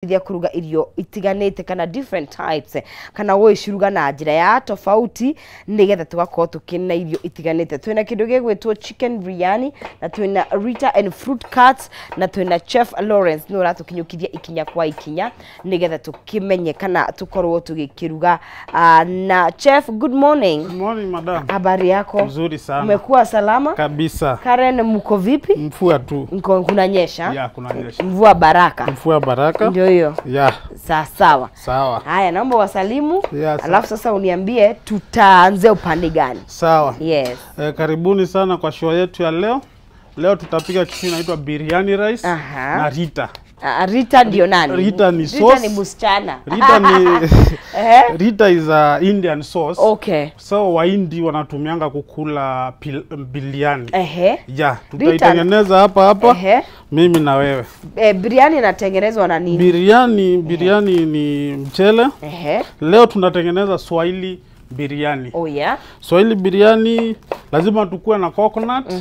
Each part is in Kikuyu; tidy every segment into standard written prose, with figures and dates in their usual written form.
Ithia kuruga irio itiganite kana different types kana gwiciruga na njira ya tofauti nigetha tugakorwo tukina irio itiganite. Twina kindu gigwitwo chicken biryani na twina Rita and fruit cuts na twina Chef Lawrence no uratukinyukithia ikinya kwa ikinya nigetha tukimenye kana tukorwo tugikiruga. Na Chef, good morning. Good morning madam. Habari yako? Mzuri sana. Umekuwa salama? Kabisa. Karen, mko vipi? Mvua tu. Kunanyesha? Ya, kunanyesha. Mvua baraka. Mvua baraka. Ndio hiyo. Yeah. Sawa sawa. Sawa. Haya, naomba wasalimu. Yeah, alafu sasa uniambie tutaanze upande gani? Sawa. Yes. Karibuni sana kwa show yetu ya leo. Leo tutapika kitu inaitwa biryani rice. Aha. Na Rita. Rita ndio nani? Rita ni sauce. Rita ni msichana. Rita ni Rita is a Indian sauce. Okay. So Wahindi wanatumianga kukula biryani. Ehe. Yeah, tutaitengeneza hapa hapa. Ehe. Mimi na wewe. Biryani inatengenezwa na nini? Biryani ni mchele. Ehe. Leo tunatengeneza Swahili biryani. Oh yeah. Swahili biryani lazima tukue na coconut.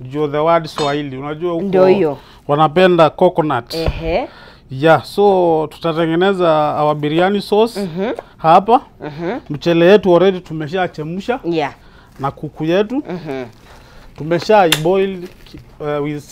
Ndio the word Swahili. Unajua huko ndio hiyo. Wanapenda coconut. Ehe. Yeah, so tutatengeneza our biryani sauce hapa. Mchele yetu already tumeshachemsha. Yeah. Na kuku yetu. Tumesha boil with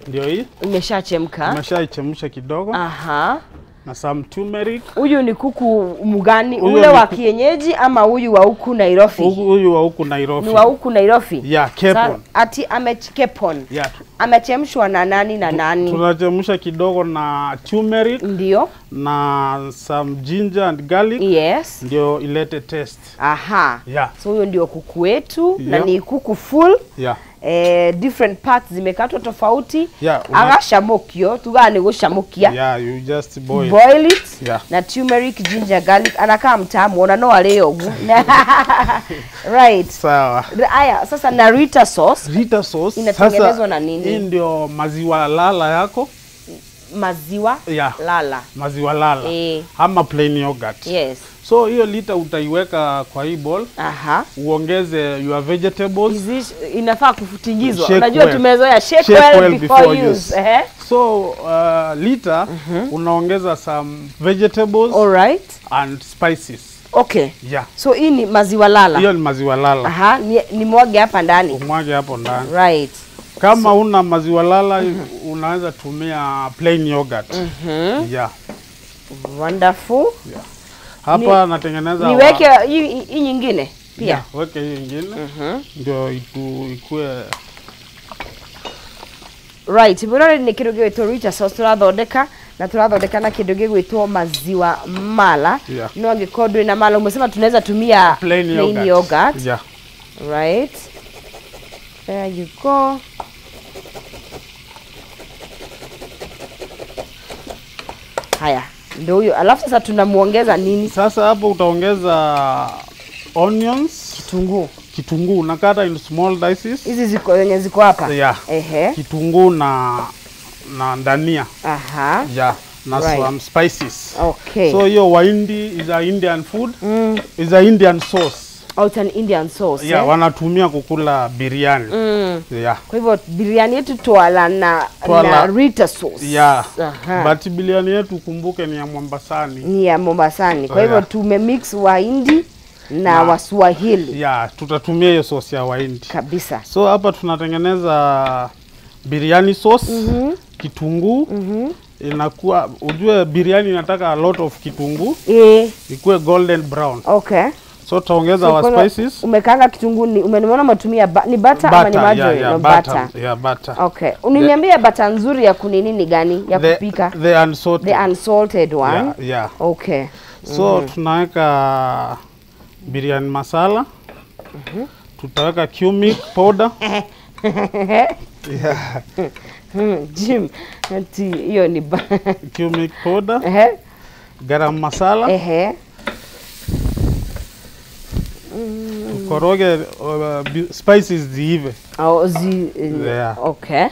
ndio hii. Imeshachemka. Tumeshaichemsha kidogo. Aha. Na some turmeric. Huyu ni kuku mgani? Ule wa kienyeji ama huyu wa huku Nairobi? Huyu wa huku Nairobi. Ni wa huku Nairobi? Yeah, Kepon. Ati amechikepon. Yeah. Amechemshwa na nani na nani? Tunachemsha kidogo na turmeric. Ndio. Na some ginger and garlic. Yes. Ndio ilete taste. Aha. Yeah. So huyo ndio kuku wetu. Yeah. Na ni kuku full. Yeah. Different parts zimekatwa tofauti. Yeah, agashamukio tugani gushamukia. Yeah, you just boil. Boil it. Yeah. Na turmeric, ginger, garlic anakaa mtamu ona no aleogu. Right. Sawa. Aya, sasa na Rita sauce. Rita sauce inatengenezwa na nini? Hii ndio maziwa lala yako. Maziwa yeah. Lala. Maziwa lala. Ama plain yogurt. Yes. So hiyo lita utaiweka kwa hii bowl. Aha. Uongeze your vegetables. Inafaa kufutingizwa. Unajua tumezoea shake well before use. So lita unaongeza some vegetables. All right. And spices. Okay. Yeah. So hii ni maziwa lala. Hiyo ni maziwa lala. Aha, ni mwage hapa ndani. Umwage hapo ndani. Right. Kama so, una maziwa lala unaweza tumia plain yogurt. Yeah. Wonderful. Yeah. Hapa natengeneza niweke hii nyingine pia. Yeah, weke hii nyingine. Ndio ikue. Right, mbona ni kindu gigwitwo Rita sauce turathondeka na turathondeka na kindu gigwitwo maziwa mala. Yeah. No angĩkorwo ndwĩ na mala umesema tunaweza tumia plain yogurt. Yeah. Right. There you go. Haya, ndio huyo. Alafu sasa tunamuongeza nini? Sasa hapo utaongeza onions, kitunguu. Kitunguu unakata in small dices. Hizi ziko yenye ziko hapa. Yeah. Ehe. Kitunguu na dania. Aha. Yeah. Na right. Some spices. Okay. So hiyo Wahindi is a Indian food. Is a Indian sauce. Oh, it's an Indian sauce. Yeah, wanatumia kukula biryani. Yeah. Kwa hivyo biryani yetu twala na Rita sauce. Yeah. Aha. But biryani yetu kumbuke ni ya Mombasani. Ni ya Mombasani. Kwa hivyo tumemix Wahindi na Waswahili. Yeah, tutatumia hiyo sauce ya Wahindi. Kabisa. So hapa tunatengeneza biryani sauce, kitunguu. Inakuwa ujue biryani inataka a lot of kitunguu. Ikuwe golden brown. Okay. So tutaongeza our spices. Umekaanga kitunguu ni umeniona umetumia ni butter ama ni margarine? Yeah, no, butter. Yeah, butter. Okay. Uniniambia butter nzuri ya kunini ni gani ya kupika? The unsalted. The unsalted one. Yeah, yeah. Okay. So tunaweka biryani masala. Tutaweka cumin powder. Yeah. Jim, ati hiyo ni cumin powder. Garam masala. Tukoroge spices ziive. Oh, yeah. Okay.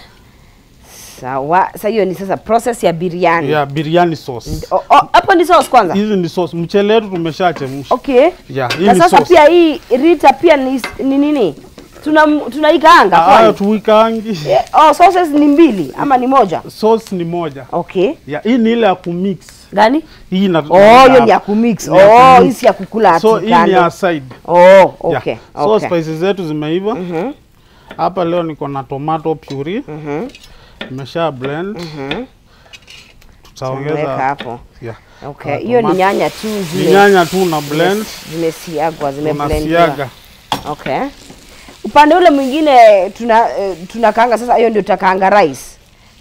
Sawa. Sasa hiyo ni sasa process ya biryani. Yeah, biryani sauce. Hapo ni sauce kwanza? Hizi ni sauce. Mchele wetu tumeshachemsha. Okay. Yeah, hii na ni sasa sauce. Pia hii Rita pia ni nini? Tunaikaanga kwani? Tuikaangi. Oh, sauces ni mbili ama ni moja? Sauce ni moja. Okay. Yeah, hii ni ile ya kumix. Gani? Hii na oh, hiyo ni ya kumix. Oh, hii si ya kukula ati. So hii ni ya side. Oh, okay. Yeah. So spices zetu zimeiva. Hapa leo niko na tomato puree. Nimesha blend. Tutaongeza hapo. Yeah. Okay, hiyo ni nyanya tu zile. Ni nyanya tu na blend. Zimesiagwa, zimeblendiwa. Okay. Upande ule mwingine tunakaanga sasa, hiyo ndio tutakaanga rice.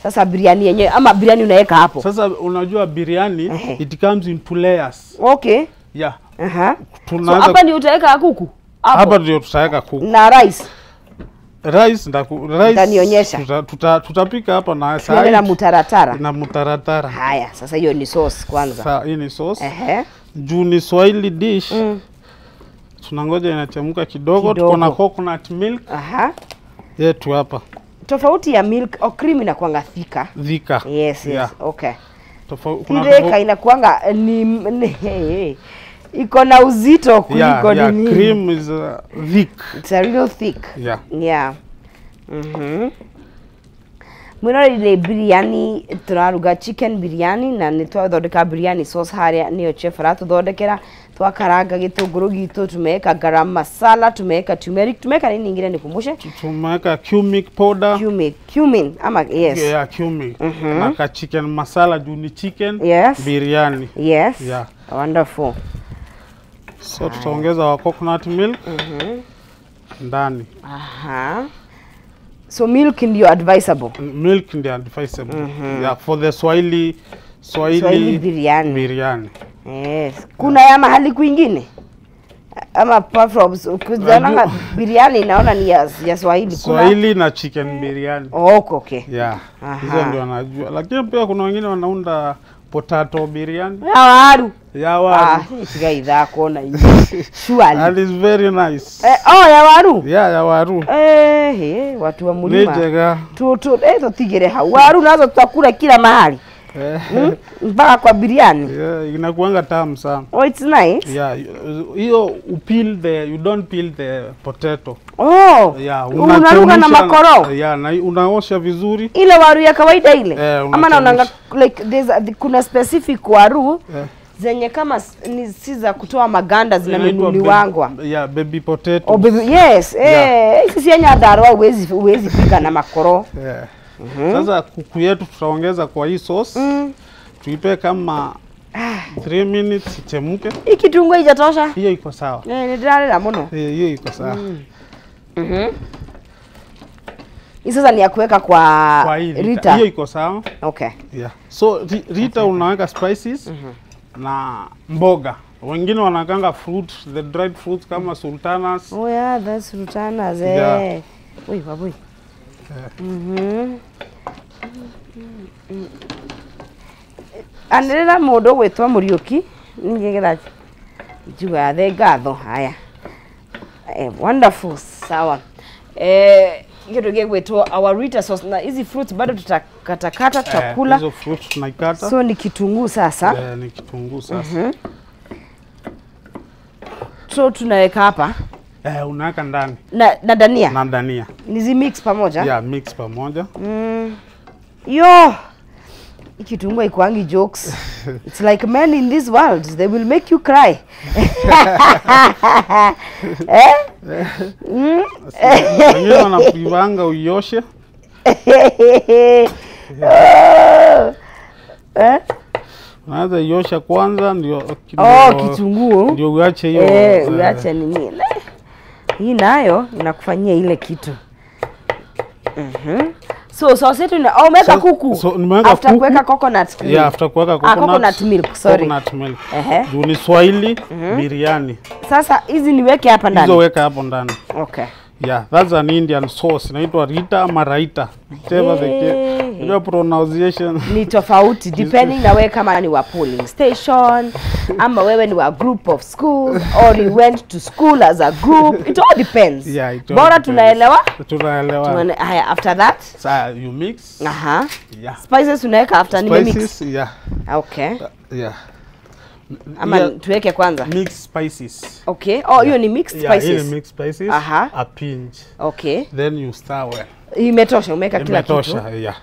Sasa biryani yenyewe ama biryani unaweka hapo. Sasa unajua biryani it comes in two layers. Okay. Yeah. So hapa ndio utaweka kuku. Hapa ndio tutaweka kuku. Na rice. Rice rice nitanionyesha. Tutapika hapa na side. Na mutaratara. Na mutaratara. Haya, sasa hiyo ni sauce kwanza. Sasa hii ni sauce. Juu ni Swahili dish. Tunangoja inachemka kidogo. Tuko na coconut milk. Yetu hapa. Tofauti ya milk au cream inakuanga thika. Thika. Yes, yes. Yeah. Okay. Tofauti inakuanga ni iko na uzito kuliko nini. Yeah, cream is thick. It's a real thick. Yeah. Yeah. Mwinori ni biryani, turaruga chicken biryani na nĩ twathondeka biryani sauce haria niyo chef aratuthondekera. Twakaranga gĩtũngũrũ gitũ, tumeweka garam masala, tumeweka turmeric, tumeweka nini nyingine nikumbushe? Tumeweka cumin powder. Cumin ama yes. Yeah, cumin. Na ka chicken masala juu ni chicken. Yes. Biryani. Yes. Yeah. Wonderful. So tutaongeza wa coconut milk ndani. So milk ndio advisable. Milk ndio advisable. Yeah, for the Swahili biryani. Biryani. Yes. Kuna ya mahali kwingine? Ama apart from kuzana biryani naona ni ya Swahili. Swahili na chicken biryani. Oh, okay. Yeah. Hizo ndio najua. Lakini pia kuna wengine wanaunda potato biryani. Ya waru. Ya waru. Tiga idhaa kuona hiyo. Surely. And it's very nice. Oh, ya waru. Yeah, ya waru. Watu wa mlima. Nijega. Tutigere hau. Waru nazo tutakula kila mahali. Mpaka kwa biryani. Yeah, inakuanga tamu sana. Oh, it's nice. Yeah, hiyo upeel the you don't peel the potato. Oh. Yeah, unaruga na makoro. Yeah, na unaosha vizuri. Ile waru ya kawaida ile. Ama naonanga like there's kuna specific waru zenye kama ni si za kutoa maganda zinanunuliwangwa. Yeah, baby potato. Oh, baby, yes. Yeah. Sisi yenye adarwa huwezi pika na makoro. Yeah. Sasa kuku yetu tutaongeza kwa hii sauce. Tuipe kama 3 minutes ichemke. Hii kitunguu haijatosha? Hiyo iko sawa. Ni ndalala muno. Hiyo iko sawa. Hii sasa ni ya kuweka kwa Rita. Hiyo iko sawa. Okay. Yeah. So Rita unaweka spices na mboga. Wengine wanakanga fruit, the dried fruits kama sultanas. Oh yeah, that's sultanas. Yeah. Oi, babui. Anĩrĩra mũndũ gwĩtwo Mũriũki ningĩgetha njugathe ngatho. Haya, wonderful, sawa. Kĩndũ gĩgwĩtwo our Rita sauce na hizi fruits bado tutakatakata tutakula. Hizo fruits tunaikata. So ni kitunguu sasa. Ni kitunguu sasa. So tunaweka hapa. Unaweka ndani. Na dania. Na dania. Nizi mix pamoja? Yeah, mix pamoja. Yo. Kitunguu haikuangi jokes. It's like men in this world, they will make you cry. Wengine wanakuivanga uioshe. Unaanza iosha kwanza ndio kitunguu. Ndio uache hiyo. Uache nini? Hii nayo inakufanyia ile kitu. So sauce yetu ina umeweka kuku. So nimeweka after kuku. Kuweka coconut milk. Yeah, after kuweka coconut. Coconut milk, sorry. Coconut milk. Juu ni Swahili biryani. Sasa hizi niweke hapa ndani. Hizo weka hapo ndani. Okay. Yeah, that's an Indian sauce. Inaitwa Rita ama Raita. Whichever the case. Your pronunciation ni tofauti depending na wewe kama ni wa polling station ama wewe ni wa group of schools or you went to school as a group. It all depends. Yeah, it all bora depends. Tunaelewa? Tunaelewa. Haya, after that? Sa you mix. Spices unaweka after ni mix. Spices, yeah. Okay. Yeah. Ama tuweke kwanza. Mixed spices. Okay. Oh, hiyo ni mixed spices. Yeah, hiyo ni mixed spices. Aha. A pinch. Okay. Then you stir well. Imetosha, umeweka kila kitu. Imetosha, yeah.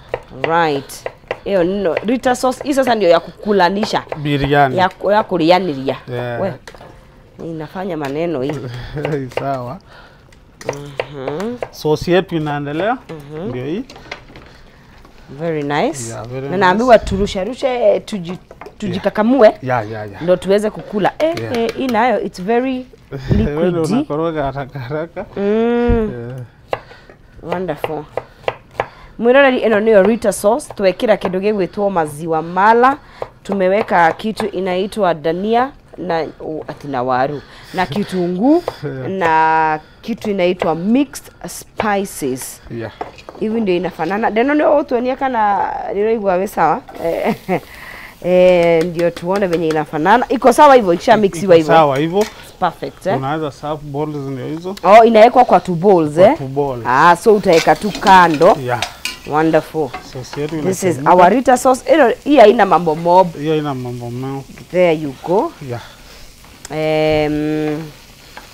Right. Hiyo nino Rita sauce hii sasa ndio ya kukulanisha. Biryani. Ya kulianilia. Yeah. We. Inafanya maneno hii. Sawa. Sauce yetu inaendelea. Ndio hii. Very nice. Yeah, very na naambiwa turusharushe tujikakamue. Yeah, yeah, yeah. Ndio tuweze kukula. Yeah. Hii nayo it's very liquidy. Unakoroga haraka haraka. Wonderful. Mwiroreri ĩno nĩyo Rita sauce, twekĩra kĩndũ gĩgwĩtwo maziwa mala, tumeweka kitu inaitwa dania na ati na waru na kitunguu na kitu inaitwa mixed spices. Yeah. Hivi ndio inafanana. Deno ndio utuonie kana nĩũraigua wĩ sawa. Ndio tuone venye inafanana. Iko sawa hivyo ikisha mixiwa hivyo. Sawa hivyo. Perfect, eh? Unaweza serve bowls ndio hizo. Oh, inawekwa kwa two bowls, Kwa two bowls. Ah, so utaweka tu kando. Yeah. Wonderful. Sauce yetu. This is our Rita sauce. Hii haina mambo mob. Hiyo ina mambo mob. There you go. Yeah.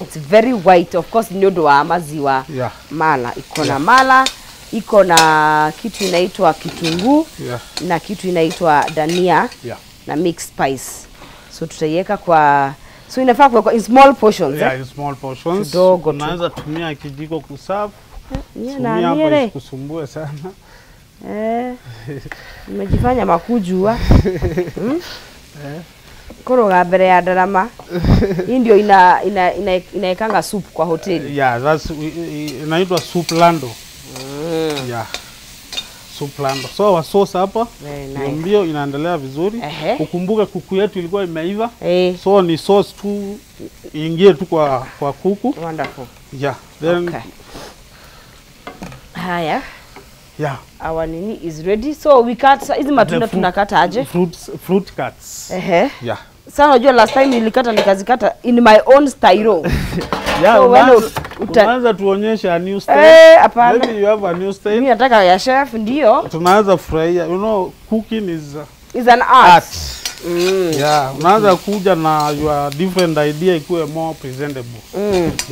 It's very white. Of course ni ndio wa maziwa. Yeah. Mala iko na mala, iko na kitu inaitwa kitunguu. Yeah. Na kitu inaitwa dania. Yeah. Na mixed spice. So tutaiweka kwa, so inafaa kuwekwa in small portions. Yeah, in small portions. Kidogo tu. Unaweza tumia kijiko kuserve. Tumia hapo isikusumbue sana. Nimejifanya makujua. Koroga mbere ya ndarama. Hii ndio inaekanga soup kwa hoteli. Yeah, that's inaitwa soup lando. Yeah. Soup lando. So our sauce hapa nice. Ndio inaendelea vizuri. Ukumbuke kuku yetu ilikuwa imeiva. So ni sauce tu iingie tu kwa kuku. Wonderful. Yeah. Then okay. Haya. Yeah. Our nini is ready. So we cut hizi matunda tunakata aje? Fruit cuts. Yeah. Sasa unajua last time nilikata nikazikata in my own style. Yeah, so unaanza tuonyesha a new style. Hapana. Maybe you have a new style. Mimi nataka ya chef ndio. Tunaanza furahia. You know, cooking is an art. Yeah, unaanza kuja na your different idea ikuwe more presentable.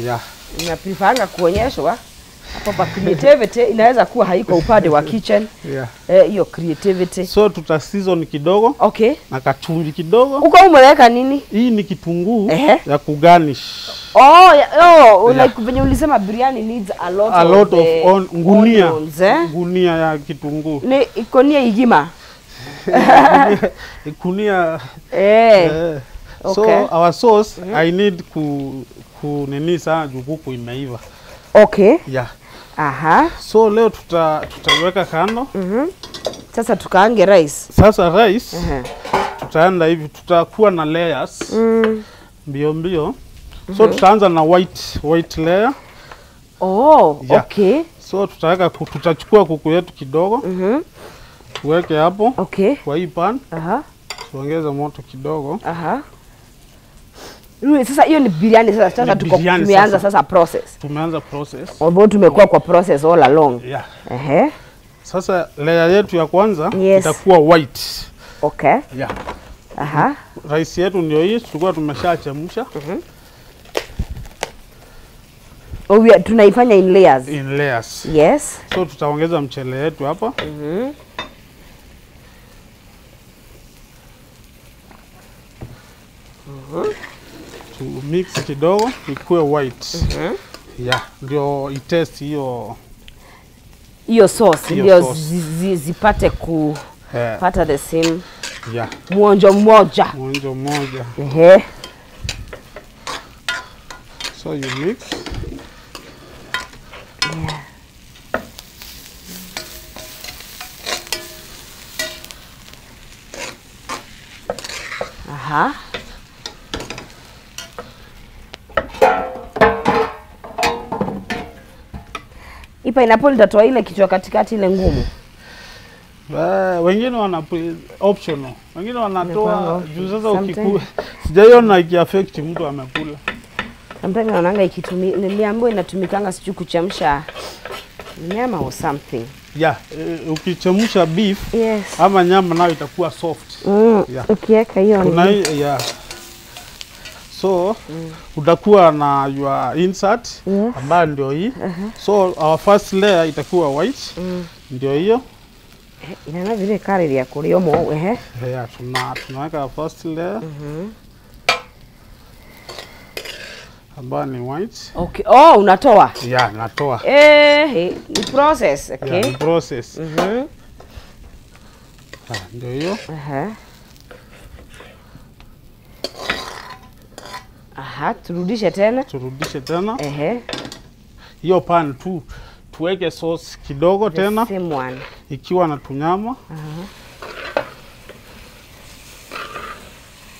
Yeah. Na preferanga kuonyeshwa hapo creativity inaweza kuwa haiko upande wa kitchen. Yeah. Hiyo creativity. So tuta season kidogo. Okay. Na kachumvi kidogo. Uko umeweka nini? Hii ni kitunguu ya kugarnish. Oh, yeah. Oh, yeah. Like venye ulisema biryani needs a lot of ngunia. Onions, eh? Ngunia ya kitunguu. Ni ikonia igima. Ikunia. Okay. So our sauce I need ku nini sana juu kuku imeiva. Okay. Yeah. Aha. So leo tutaiweka kando. Sasa tukaange rice. Sasa rice. Tutaenda hivi, tutakuwa na layers. Mbio mbio. So tutaanza na white layer. Oh, yeah. Okay. So tutaweka, tutachukua kuku yetu kidogo. Tuweke hapo. Okay. Kwa hii pan. Tuongeze moto kidogo. Sasa hiyo ni biryani sasa. Sasa tumeanza sasa process. Tumeanza process. Although tumekuwa kwa process all along. Yeah. Sasa layer yetu ya kwanza itakuwa white. Okay. Yeah. Rice yetu ndio hii tulikuwa tumeshachemsha. Oh, tunaifanya in layers. In layers. Yes. So tutaongeza mchele yetu hapa. To mix kidogo ikuwe white. Yeah, ndio itest hiyo sauce ndio zipate kupata the same. Yeah. Mwonjo mmoja. Mwonjo mmoja. So you mix. Yeah. Aha. Hii pineapple nitatoa ile kichwa katikati ile ngumu. Wengine wana optional. Wengine wanatoa juu sasa ukikula. Sijaiona ikiaffect mtu amekula. Sometimes naonanga ikitumika, niliambiwa inatumikanga sijui kuchemsha nyama or something. Yeah, ukichemsha beef yes, ama nyama nayo itakuwa soft. Yeah. Ukiweka hiyo kuna yeah. So utakuwa na your insert ambayo ndio hii. So our first layer itakuwa white. Ndio hiyo. Inaona vile kari ya kulio mo ehe. Yeah, tunaweka first layer. Ambayo ni white. Okay. Oh, unatoa. Yeah, natoa. Ni process, okay. Yeah, ni process. Ndio hiyo. Aha, turudishe tena. Turudishe tena. Hiyo pan tu tuweke sauce kidogo tena. Same one. Ikiwa na tunyama.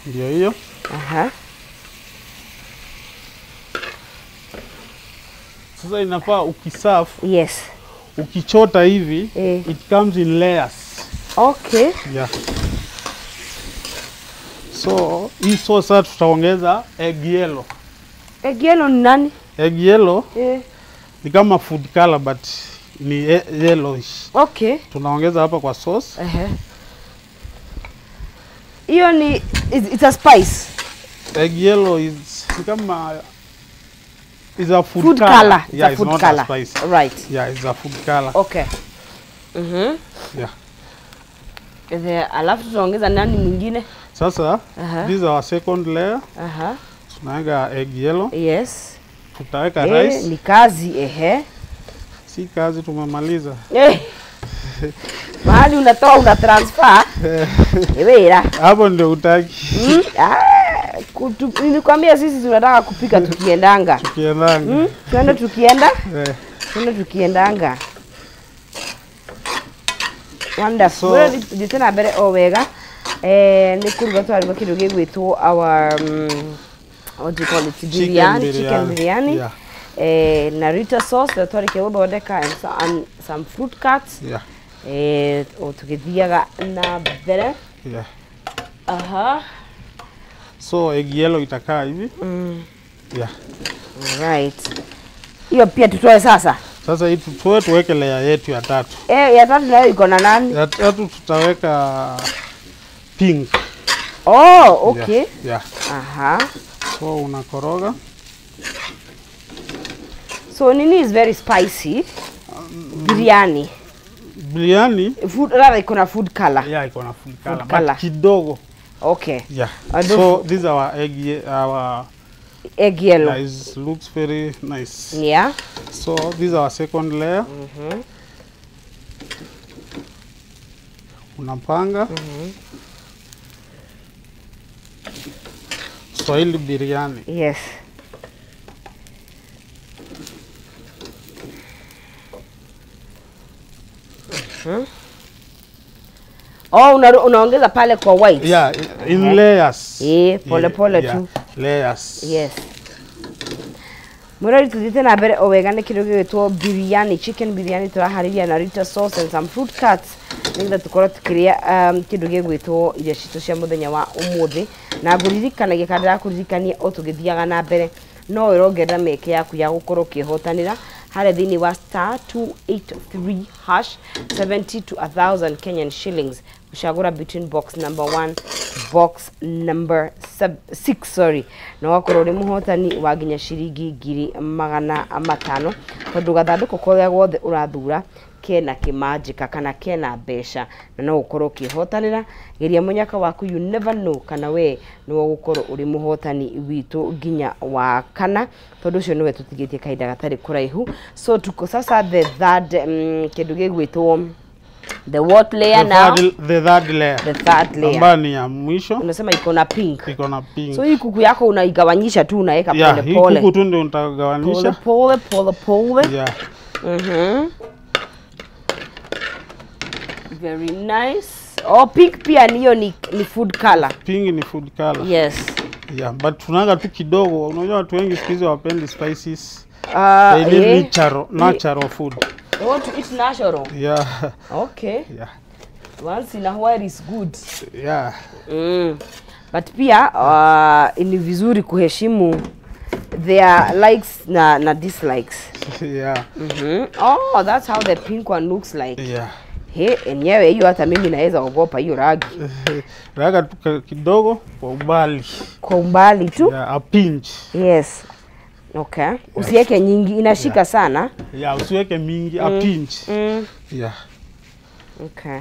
Ndio hiyo. Sasa inafaa ukiserve. Yes. Ukichota hivi, it comes in layers. Okay. Yeah. So, hii sauce tutaongeza egg yellow. Egg yellow ni nani? Egg yellow ni kama food color but ni yellowish. Okay. Tunaongeza hapa kwa sauce. Hiyo ni it's a spice. Egg yellow is kama is a food color. It's yeah, a it's food not color. A spice. Right. Yeah, it's a food color. Okay. Yeah. Alafu tutaongeza nani mwingine? Sasa, this is our second layer. Tunaweka egg yellow. Yes. Tutaweka rice. Ni kazi Si kazi, tumemaliza. Mahali unatoa una transfer. Ewe hapo ndio utaki. Nilikwambia sisi tunataka kupika tukiendanga. Tukiendanga. Tuende tukienda? Tuende tukiendanga. Wonderful. So, tena mbere o wega. Ni kuruga twaruga kindu gigwitwo our what do you call it? Biryani, chicken biryani. Yeah. Na Rita sauce na twarikia guthondeka and some fruit cuts. Yeah. O tukithiaga na mbere. Yeah. So egg yellow itakaa hivi. Yeah. Right. Hiyo pia tutoe sasa. Sasa hii tutoe tuweke layer yetu ya tatu. Ya tatu nayo iko na nani? Ya tatu tutaweka pink. Oh, okay. Yeah. So unakoroga. So nini is very spicy? Biryani. Biryani food rather iko na food color. Yeah, iko na food color. But kidogo. Okay. Yeah. So this is our egg, our egg yellow. Yeah, it looks very nice. Yeah. So this is our second layer. Unapanga. Swahili biryani. Yes. Oh, unaongeza pale kwa white. Yeah, in layers. Pole pole tu. Layers. Yes. Murari tuthiite na mbere o wega nĩ kĩndũ gĩgwĩtwo biryani, chicken biryani tũraharĩria na Rita sauce and some fruit cuts nĩgetha tũkorwo tũkĩrĩa kĩndũ gĩgwĩtwo irio citũ cia mũthenya wa ũmũthĩ. Na ngũririkanagia kana ndĩrakũririkania o tũgĩthiaga na mbere no ũrongerera mĩeke yaku ya gũkorwo ũkĩhotanĩra harĩa thĩinĩ wa star 283 hash 70 to 1000 Kenyan shillings gũcagũra between box number 1 box number 6 sorry na wakorwo uri muhotani wa nginya ciringi 500,000 tondu gathandũkũ korĩa gothe ũrathura kena kimanjika kana kena mbeca na no ukorwo ukihotanira. Geria munyaka waku, you never know kana we no ugukorwo uri muhotani witu nginya wa kana tondu ucio niwe tutigitie kahinda gatari kuraihu. So tuko sasa the third kindu gigwitwo the what layer now? The third layer. The third layer. Ambayo ni ya mwisho. Unasema iko na pink. Iko na pink. So hii kuku yako unaigawanyisha tu unaweka pole pole. Hii kuku tu ndio utagawanyisha. Pole pole pole pole. Yeah. Very nice. Oh, pink pia niyo ni food color. Pink ni food color. Yes. Yeah, but tunaga tu kidogo. Unajua watu wengi siku hizi hawapendi spices. They need natural food. They want to eat natural. Yeah. Okay. Yeah. Once in a while is good. Yeah. But pia ni vizuri kuheshimu their likes na dislikes. Yeah. Oh, that's how the pink one looks like. Yeah. He, enyewe hiyo hata mimi naweza ogopa hiyo ragi. Raga tu kidogo kwa umbali. Kwa umbali tu? Yeah, a pinch. Yes. Okay. Usiweke nyingi, inashika sana. Yeah, usiweke mingi, a pinch. Yeah. Okay.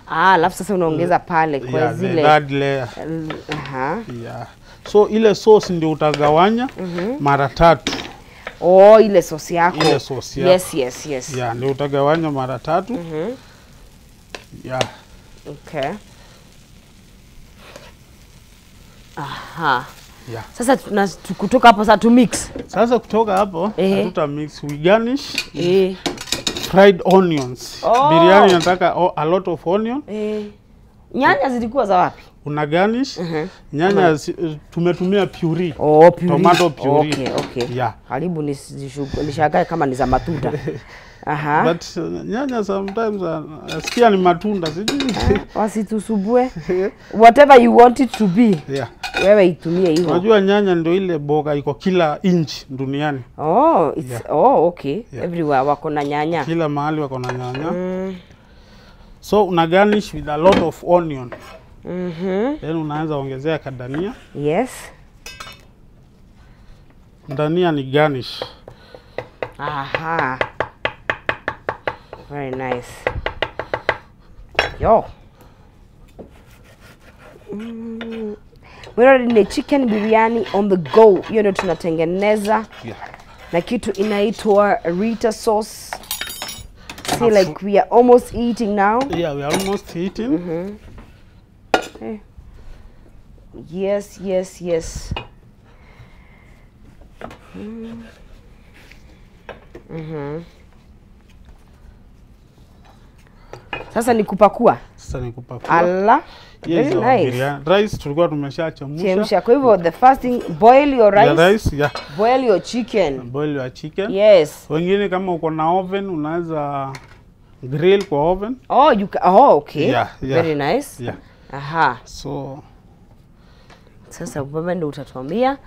Ah, alafu sasa unaongeza pale kwa zile third layer. Aha. Yeah. So ile sauce ndio utagawanya mara tatu. Oh, ile sauce yako. Ile sauce yako. Yes, yes, yes. Yeah, ndio utagawanya mara tatu. Yeah. Okay. Aha. Yeah. Sasa kutoka hapo sasa tu mix. Sasa kutoka hapo hatuta mix, we garnish. Fried onions. Oh. Biryani nataka a lot of onion. Nyanya zilikuwa za wapi? Una garnish. Nyanya tumetumia puree. Oh, puree. Tomato puree. Okay, okay. Yeah. Karibu nishagae kama ni za matunda. Aha. But nyanya sometimes sikia ni matunda sijui. Wasitusubue. Whatever you want it to be. Yeah. Wewe itumie hivyo. Unajua nyanya ndio ile boga iko kila inch duniani. Oh, it's oh okay. Yeah. Everywhere wako na nyanya. Kila mahali wako na nyanya. So una garnish with a lot of onion. Then unaanza ongezea kadania. Yes. Dania ni garnish. Aha. Very nice. Yo. We're already in chicken biryani on the go. Hiyo ndio tunatengeneza. Yeah. Na kitu inaitwa Rita sauce. See, like we are almost eating now. Yeah, we are almost eating. Okay. Yes, yes, yes. Sasa ni kupakua. Sasa ni kupakua. Allah. Yes, very nice. Rice tulikuwa tumeshachemsha. Chemsha. Kwa hivyo the first thing, boil your rice. The rice, yeah. Boil your chicken. Boil your chicken. Yes. Wengine kama uko na oven unaweza grill kwa oven. Oh, you can, oh, okay. Yeah, yeah. Very nice. Yeah. Aha. So sasa wewe ndio utatuambia.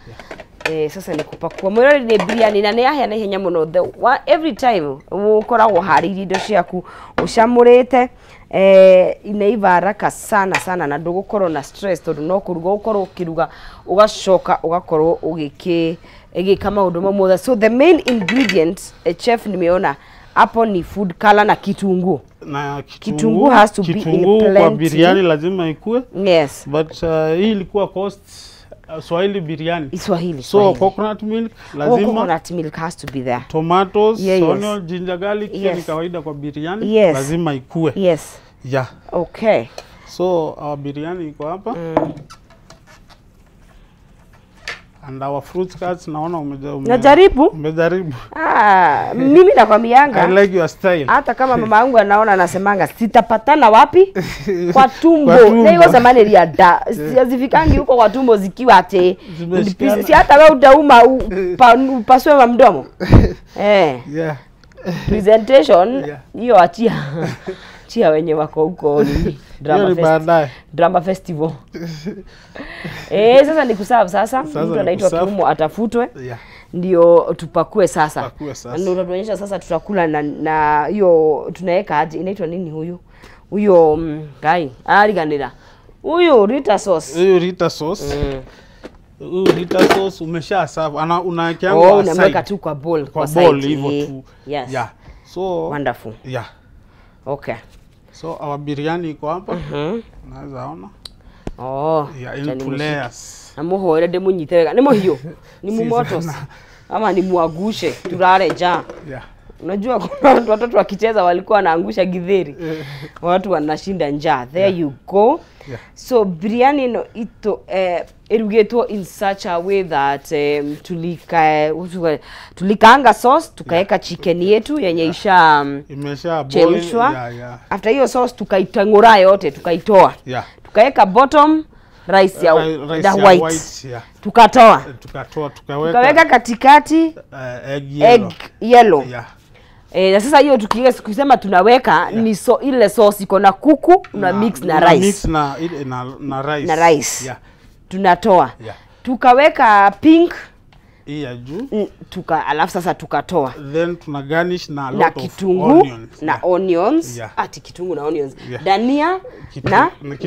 Yeah. Sasa ni kupakua. Mwirori ni biryani na nĩ ihenya mũno. Every time ukoragwo harĩirie indo ciaku ũcamũrĩte, inaiva haraka sana sana na ndũgũkorwo na stress tondũ no kũruga ũkorwo ũkĩruga ũgacoka ũgakorwo ũgĩka maũndũ mau mothe. So the main ingredient, chef, nimeona hapo ni food color na kitunguu. Na kitunguu has to be in plenty. Kwa biryani lazima ikue. Yes. But hii ilikuwa cost Swahili biryani. Swahili. So Swahili. Coconut milk lazima. Oh, coconut milk has to be there. Tomatoes, yeah, onion, yes. Ginger, garlic, yes. Ni kawaida kwa biryani. Yes. Lazima ikue. Yes. Yeah. Okay. So our biryani iko hapa. And our fruit cuts naona Najaribu. Umejaribu. Ah, mimi nakwambianga. I like your style. Hata kama mama yangu anaona anasemanga sitapatana wapi? Kwa tumbo. Na hiyo zamani ya da. Hazifikangi huko kwa tumbo zikiwa ate. Si hata wewe utauma upasue wa mdomo. Eh. Yeah. Presentation hiyo achia. Chia wenye wako huko ni drama fest. Drama festival. Sasa ni kuserve sasa. Mtu anaitwa Kiumo atafutwe. Yeah. Ndio tupakue sasa. Tupakue sasa. Ndio utatuonyesha sasa tutakula na hiyo tunaweka aje inaitwa nini huyu? Huyo guy. Aliganira. Huyu Rita sauce. Huyu Rita sauce. Huyu Rita sauce umesha serve. Ana unawekeanga oh, unamweka tu kwa bowl, kwa bowl hivyo tu. Yes. Yeah. So wonderful. Yeah. Okay. So our biryani iko hapa. Unaweza ona. Oh, yeah, in two layers. Na muhore ndi munyite wega. Ni muhiu. Ni mumoto. Ama ni muagushe tulale njaa. Yeah. Unajua kuna watoto wakicheza walikuwa wanaangusha githeri. Watu wanashinda njaa. There you go. Yeah. So biryani no ito erugetwo in such a way that tulikaanga sauce tukaeka chicken yetu yenye isha imesha boil. Yeah, yeah. After hiyo sauce tukaitangura yote tukaitoa. Yeah. Tukaeka bottom rice ya rice the white. White, yeah. Tukatoa. Tukaweka katikati egg yellow. Egg yellow. Yeah. Na sasa hiyo tukisema tunaweka ni so ile sauce iko na kuku una mix na rice. Mix na na rice. Na rice. Yeah. Tunatoa. Yeah. Tukaweka pink Hii ya juu. Alafu sasa tukatoa. Then tuna garnish na a lot na of kitunguu onions. Na onions. Yeah. Ati kitunguu na onions. Yeah. Dania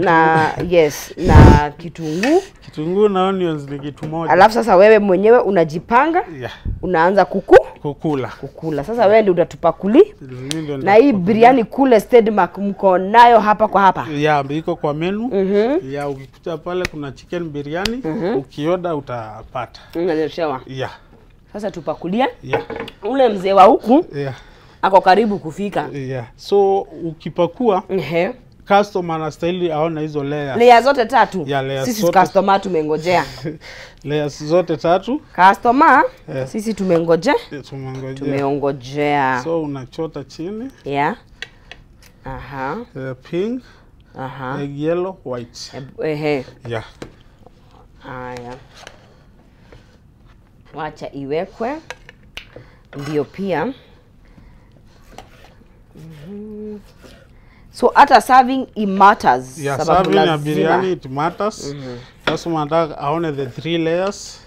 na yes, na kitunguu. Kitunguu na onions ni kitu moja. Alafu sasa wewe mwenyewe unajipanga. Yeah. Unaanza kukula. Kukula. Sasa wewe ndio utatupakuli. Na hii biryani kule Steadmark mko nayo hapa kwa hapa. Yeah, iko kwa menu. Yeah, ukikuta pale kuna chicken biryani, ukioda utapata. Unaletewa. Yeah. Sasa tupakulia. Yeah. Ule mzee wa huku yeah, ako karibu kufika. Yeah. So ukipakua customer anastahili aone hizo layers. Layers zote tatu. Yeah, layers sisi zote. Customer tumengojea. Layers zote tatu. Customer sisi tumengojea. Tumeongojea. So unachota chini. Yeah. Aha. Pink. Aha. Egg yellow, white. Yeah. Haya. Wacha iwekwe. Ndio pia. So hata serving it matters. Yeah, serving ya biryani it matters. Customer anataka aone the 3 layers.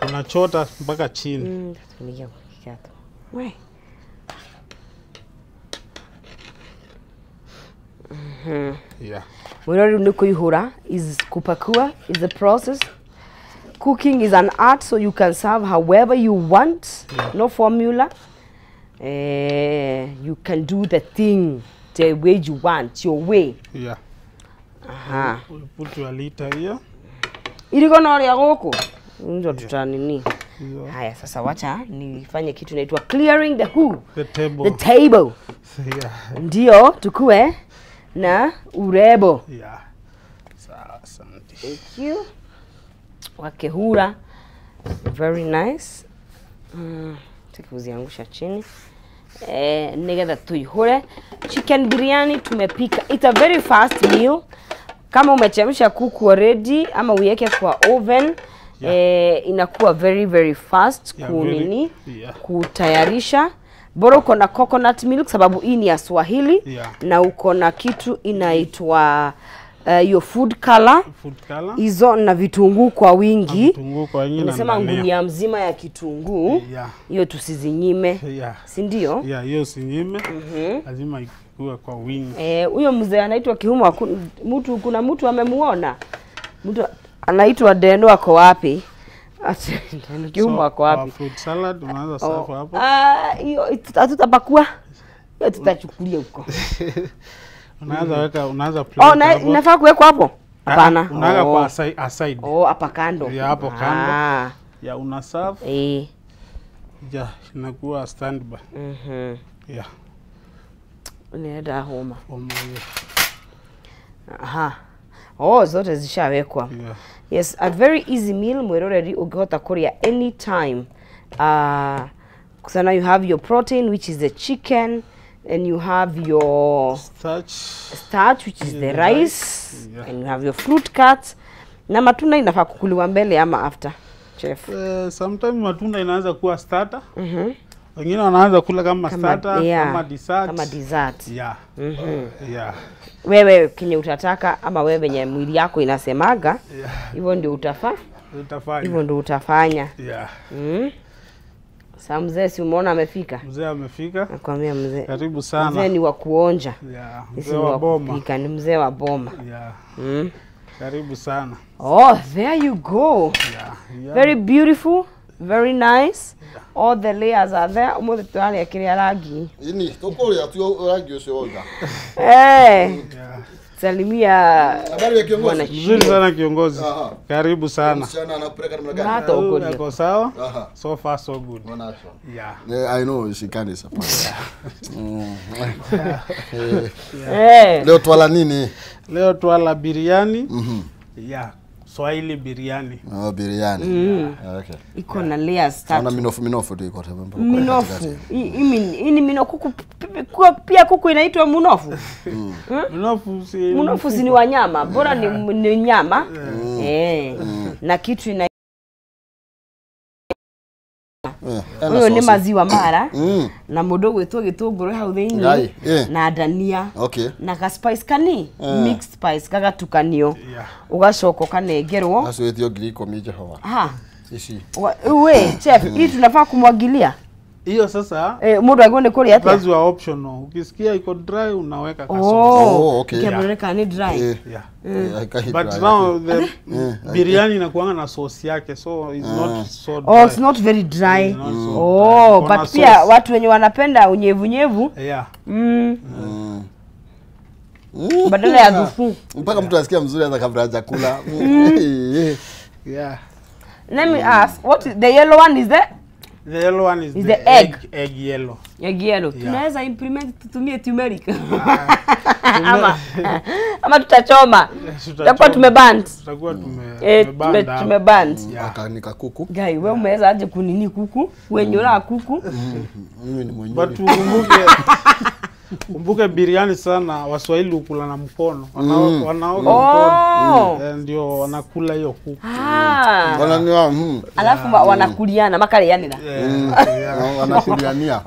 Unachota mpaka chini. Yeah. Mwirori ni kuihura is kupakua is the process. Cooking is an art, so you can serve however you want. Yeah. No formula. You can do the thing the way you want, your way. Yeah. Aha. We put your liter here. Iliko na ya goko. Ndio tutanini. Haya, sasa wacha nifanye kitu inaitwa clearing the who. The table. The table. Yeah. Ndio tukue na urebo. Yeah. Sawa, asante. Thank you. Wakehura. Very nice. Tukiuziangusha chini. Nigetha tuihure. Chicken biryani tumepika. It's a very fast meal. Kama umechemsha kuku already ama uiweke kwa oven, yeah, inakuwa very very fast, yeah, kunini, very, yeah, kutayarisha. Bora uko na coconut milk sababu hii ni ya Swahili, yeah, na uko na kitu inaitwa your food color. Food color. Hizo na vitunguu kwa wingi. Vitunguu kwa wingi. Nasema ngunia mzima ya kitunguu. Yeah. Hiyo tusizinyime. Yeah. Si ndio? Yeah, hiyo sinyime. Lazima ikuwe kwa wingi. Huyo mzee anaitwa Kihumo, mtu kuna mtu amemuona. Mtu anaitwa Deno ako wapi? Deno Kihumo ako wapi? Fruit salad unaanza safu hapo. Hiyo hatutapakua. Hiyo tutachukulia huko. Unaanza weka, unaanza plate. Oh, na inafaa kuwekwa hapo? Hapana. Unaweka kwa aside. Oh, hapa kando. Ya hapo kando. Ya una serve. Eh. Ya inakuwa standby. Yeah. Unaenda homa. Homa. Aha. Oh, zote zishawekwa. Yeah. Yes, a very easy meal mweroreri ugota kuria anytime. So now you have your protein, which is the chicken, and you have your starch which is the rice, yeah, and you have your fruit cuts. Na matunda inafaa kukuliwa mbele ama after, chef? Sometimes matunda inaanza kuwa starter. Wengine wanaanza kula kama starter, yeah, kama dessert. Kama dessert. Yeah. Yeah. Wewe kenye utataka ama wewe wenye mwili yako inasemaga, hivyo ndio utafanya. Hivyo ndio utafanya. Yeah. Sasa mzee si umeona amefika? Mzee amefika. Nakwambia mzee. Karibu sana. Mzee ni wa kuonja. Yeah, mzee wa boma. Kupika, ni mzee wa boma. Yeah. Karibu sana. Oh, there you go. Yeah. Yeah. Very beautiful, very nice. Yeah. All the layers are there. Umuthi twari akiria rangi. Ini tukuria tu rangi ucio woiga. Eh. Yeah. Salimia. Habari ya kiongozi. Mzuri sana kiongozi. Karibu sana. Msichana anakupeleka namna gani? Hata uko ndio sawa. So far so good. Yeah. Yeah, I know she can disappoint. Yeah. Leo twala nini? Leo twala biryani. Yeah. Swahili biryani. Oh, biryani. Okay. Iko na layers tatu. Ona minofu minofu tu iko hapo. Minofu. Hii ni minofu kuku pia kuku inaitwa munofu. Minofu si munofu si ni wanyama, bora ni nyama. Na kitu ina Ũyũ nĩ maziwa mara na mũndũ gwĩtwo gĩtũngũrũ hau thĩinĩ na dania na ka spice kani mixed spice gagatukanio ugacoka ũkanengerwo. Acio ĩtio 10,000 Jehova. Aha. Ici. We chef, hii tunafaa kumwagilia. Hiyo sasa mundu agwo ni kuri atia? That's your optional. Ukisikia iko dry unaweka kasosi. Oh, okay. Kiamreka ni dry. Yeah. But now the biryani inakuanga na sauce yake, so it's not so dry. Oh, it's not very dry. Not so oh, dry. But pia watu wenye wanapenda unyevunyevu. Yeah. Badala ya dhufu. Mpaka mtu asikia mzuri hata kabla hajakula. Yeah. Let me ask, what is the yellow one is there? The yellow one is the egg. Egg yellow. Egg yellow. Yeah. Tunaweza implement tutumie turmeric. Ama tutachoma. Tutakuwa tumeband. Tutakuwa tumeband. Tumeband. Akanika kuku. Guy, wewe umeweza aje kunini kuku? Wenyora kuku? Mimi ni mwenyewe. But kumbuke biryani sana Waswahili hukula na mkono. Wanaoga mkono. Ndio wanakula hiyo kuku. Wananiwa. Alafu wanakuliana makaliana. Wanakuliania.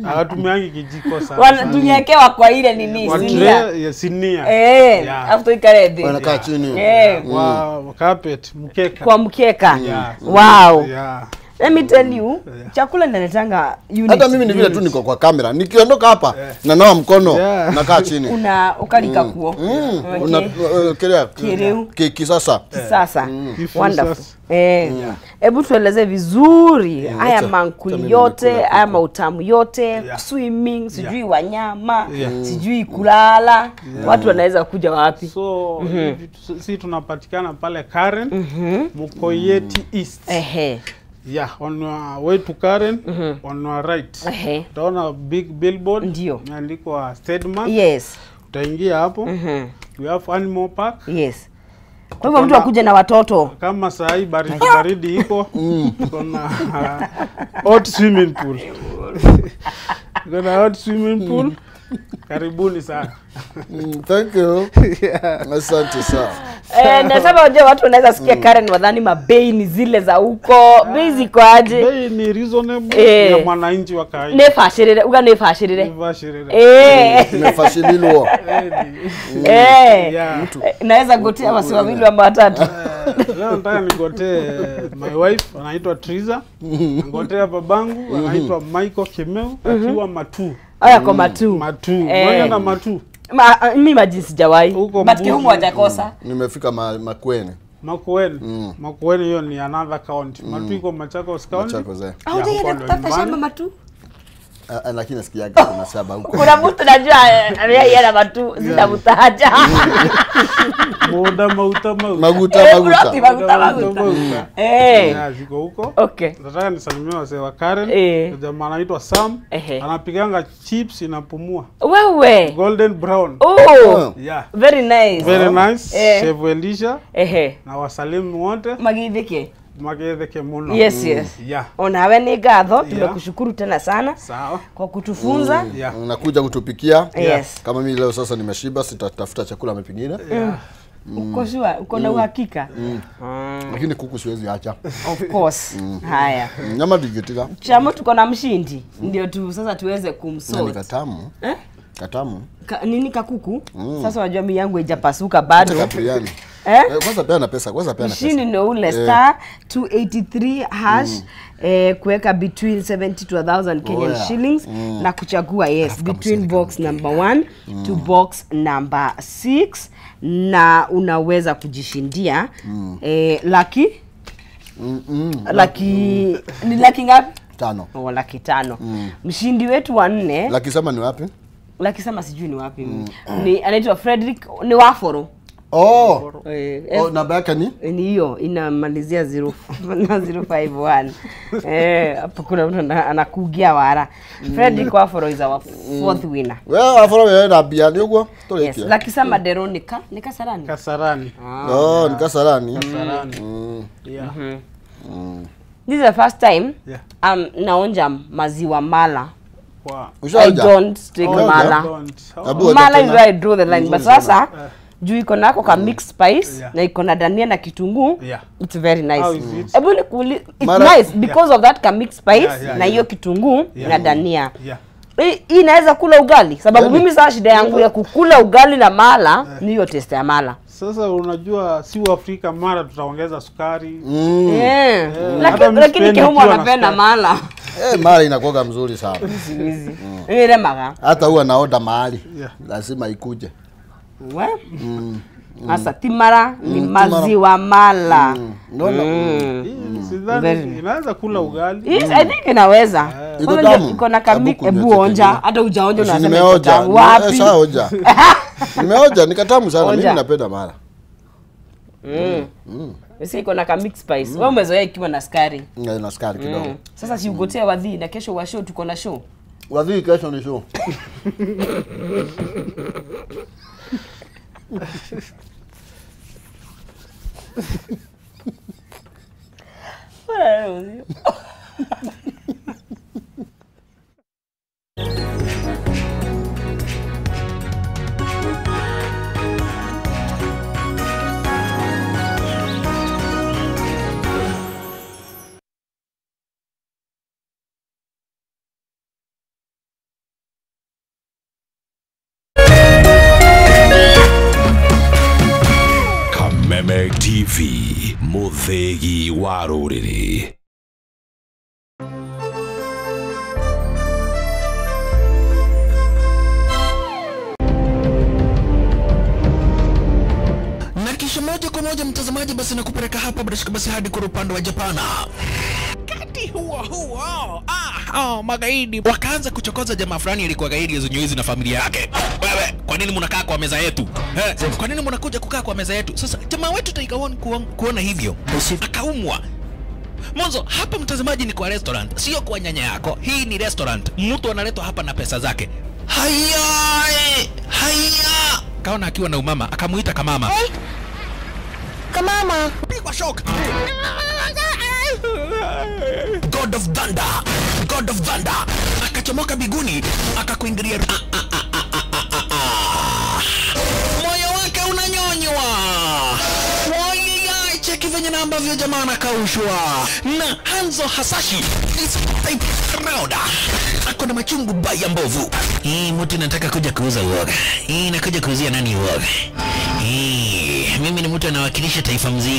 Hawatumiangi kijiko sana. Wanatunyekewa kwa ile nini? Sinia. Sinia. Alafu tuikale hivi. Wanakaa chini. Kwa carpet, mkeka. Kwa mkeka. Wow. Let me tell you, chakula inaletanga unity. Hata mimi ni vile tu niko kwa kamera. Nikiondoka hapa na nawa mkono nakaa chini. Una ukalika kuo. Una kelea kisasa. Kisasa. Wonderful. Hebu tueleze vizuri haya mankuli yote, haya mautamu yote, swimming, sijui wanyama, sijui kulala. Watu wanaweza kuja wapi? So sisi tunapatikana pale Karen, Mukoyeti East. Yeah, on your way to Karen, on your right. Utaona big billboard. Ndio. Imeandikwa Stedman. Yes. Utaingia hapo. We have animal park. Yes. Kwa hivyo mtu akuje na watoto. Kama saa hii baridi iko, kuna hot swimming pool. Kuna hot swimming pool. Karibuni sana. Thank you. Asante sana. Na sasa unajua watu wanaweza sikia Karen wadhani mabei ni zile za huko. Bei ziko aje? Bei ni reasonable ya mwananchi wa kawaida. Nefashirire, uga nefashirire. Nefashirire. Nefashililwa. Naweza gotea wasi wawili ama watatu. Leo nataka nigotee my wife anaitwa Triza. Ngotea babangu anaitwa Michael Kimeu akiwa Matu. Aya kwa Matu. Matu. Mwana na Matu. Mimi maji sijawahi. But Kihumu hajakosa. Nimefika Makueni. Makueni. Makueni hiyo ni another county. Matu iko Machakos County. Machakos. Au ndio kutafuta shamba Matu? Lakini nasikiaga kuna shamba huko. Kuna mtu najua ameia na Matu sitamtaja. Muda mauta mauta. Maguta maguta. Ziko huko. Okay. Nataka nisalimie wazee wa Karen. Jamaa anaitwa Sam. Anapiganga chips inapumua. Wewe. Golden brown. Oh. Yeah. Very nice. Very nice. Chef Elisha. Na wasalimu wote. Magithike. Magithike muno. Yes, yes. Yeah. Onawe ni ngatho, tumekushukuru tena sana. Sawa. Kwa kutufunza. Unakuja kutupikia. Yes. Kama mimi leo sasa nimeshiba, sitatafuta chakula mepingine. Uko sure, uko na uhakika? Lakini kuku siwezi acha. Of course. Haya. Nyama digitika. Chamo tuko na mshindi. Ndio tu sasa tuweze kumsort. Ni katamu. Katamu. Nini kakuku? Sasa unajua mimi yangu haijapasuka bado. Biriani. Kwanza peana pesa, kwanza peana pesa. Mshindi ndio ule star 283 hash kuweka between 70 to 1000 Kenyan shillings na kuchagua yes between box number 1 to box number 6 na unaweza kujishindia laki laki ni laki ngapi? 5. Oh, laki 5. Mshindi wetu wa 4. Laki sema ni wapi? Laki sema sijui ni wapi. Ni anaitwa Frederick ni Waforo. Oh. Oh, namba yake ni? Ni hiyo inamalizia 0 na 051. Hapo kuna mtu anakugia wara. Frederick Waforo is our fourth winner. Well, Waforo wewe na bia ni huko. Yes, laki sema Deronica, ni Kasarani. Kasarani. Oh, ni Kasarani. Kasarani. Yeah. This is the first time naonja maziwa mala. Wow. I don't drink mala. Mala is where I draw the line. But sasa Juu iko nako ka mixed spice na iko na dania na kitunguu. It's very nice. Hebu it's nice because of that ka mixed spice na hiyo kitunguu na dania. Hii inaweza kula ugali sababu mimi sasa shida yangu ya kukula ugali na mala ni hiyo taste ya mala. Sasa unajua si Afrika mara tutaongeza sukari. Lakini Kehumu anapenda mala. Mala inakuwa mzuri sana. Ile mara. Hata huwa naoda mahali. Lazima ikuje. We? Sasa timara ni maziwa mala. Sidhani inaweza kula ugali. Yes, I think inaweza. Iko na kamik, ebu onja, hata hujaonja unasema iko tamu. Wapi? Nishaonja. Nimeonja, ni katamu sana. Mimi napenda mala. Sisi iko na ka mixed spice. Wewe umezoea ikiwa na sukari. Na sukari kidogo. Sasa si ugotea wadhi na kesho wa show tuko na show. Wadhi kesho ni show. Kameme TV, Muthegi wa rũrĩrĩ. Na kisha moja kwa moja mtazamaji, basi nakupeleka hapa basi hadi kwa upande wa Japana. Kati huo huo magaidi wakaanza kuchokoza jamaa fulani alikuwa gaidi zenyewe na familia yake. Wewe, kwa nini mnakaa kwa meza yetu? Kwa nini mnakuja kukaa kwa meza yetu? Sasa jamaa wetu Tiger One kuona hivyo akaumwa. Mwanzo hapa mtazamaji ni kwa restaurant, sio kwa nyanya yako. Hii ni restaurant. Mtu analetwa hapa na pesa zake. Haya! Haya! Kaona akiwa na umama, akamuita kamama. Hey. Kamama. Pigwa shock. God of Thunder. God of Thunder. Akachomoka biguni, akakuingilia. Moyo wake unanyonywa. Wai, cheki venye na ambavyo jamaa anakaushwa. Na Hanzo Hasashi is type round. Ako na machungu baya mbovu. Hii mtu nataka kuja kuuza uoga. Hii nakuja kuuzia nani uoga? Hii mimi ni mtu anawakilisha taifa mzima.